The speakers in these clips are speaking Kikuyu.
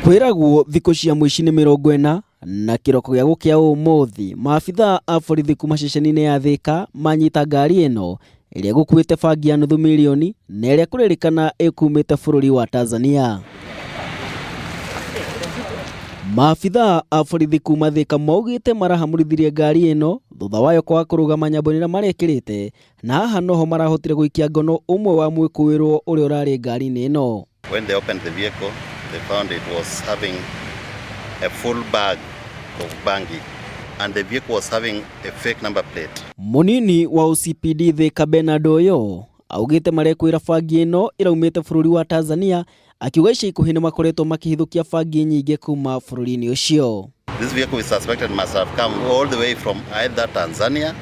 Kwĩragwo thikũ cia mũici nĩ 40 na kĩroko gĩa gũkĩa ũmũthĩ maabithaa a borithi kuma ceceni-inĩ ya Thĩka manyita ngari ĩno ĩrĩa ĩgũkuĩte bangi ya nuthu mirioni na ĩrĩa kũrerĩkana ĩkumĩte bũrũri wa Tanzania. Maabithaa a borithi kuma Thĩka maugĩte marahamũrithirie ngari ĩno thutha wayo kwaga kũrũgama nyambo-inĩ ĩrĩa marekĩrĩte na haha noho marahotire gũikia ngono ũmwe wa mwĩkũĩrwo ũrĩa ũrarĩ ngari-inĩ ĩno. When they opened the vehicle, they found it was having a full bag of bangi and the vehicle was having a fake number plate. Mũnini wa OCPD Thika Bernard Oyo augĩte marekwĩra bangi ĩno ĩraumĩte bũrũri wa Tanzania, akiuga ica ikuhĩ nĩ makoretwo makĩhithũkia bangi nyingĩ kuma bũrũri-inĩ ũcio. This vehicle is suspected must have come all the way from either Tanzania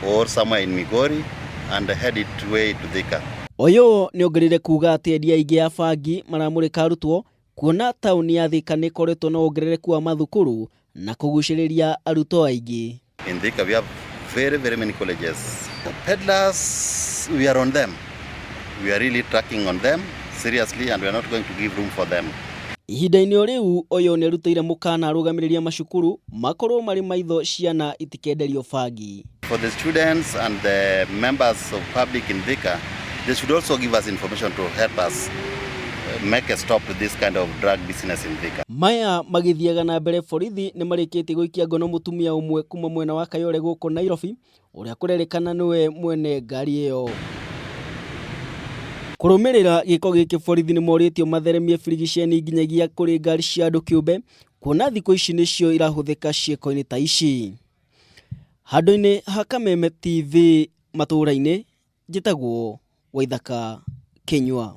or somewhere in Migori and headed way to Thika. Oyo nĩ ongereire kuga atĩ endia aingĩ a bangi maramũrĩka arutwo kuona taũni ya Thika nĩ ĩkoretwo na wongerereku wa mathukuru na kũgucĩrĩria arutwo aingĩ. In Thika we have very, very many colleges. The peddlers, we are on them. We are really tracking on them seriously and we are not going to give room for them. Ihinda-inĩ o rĩu Oyo nĩ arutĩire mũkana arũgamĩrĩri a macukuru makorwo marĩ maitho ciana itikenderio bangi. For the students and the members of public in Thika, they should also give us information to help us make a stop to this kind of drug business in Thika. Maya magĩthiaga na mbere borithi nĩ marĩkĩtie gũikia ngono mũtumia ũmwe kuma mwena wa Kayole gũkũ Nairobi ũrĩa kũrerĩkana nĩwe mwene ngari ĩyo. Kũrũmĩrĩra gĩko gĩkĩ borithi nĩ morĩtio matheremie birigiceni nginyagia kũrĩ ngari cia andũ kĩũmbe kuona thikũ ici nĩcio irahũthĩka ciĩko-inĩ ta ici. Handũ-inĩ ha Kameme TV matũũra-inĩ njĩtagwo Waithaka Kĩnyua.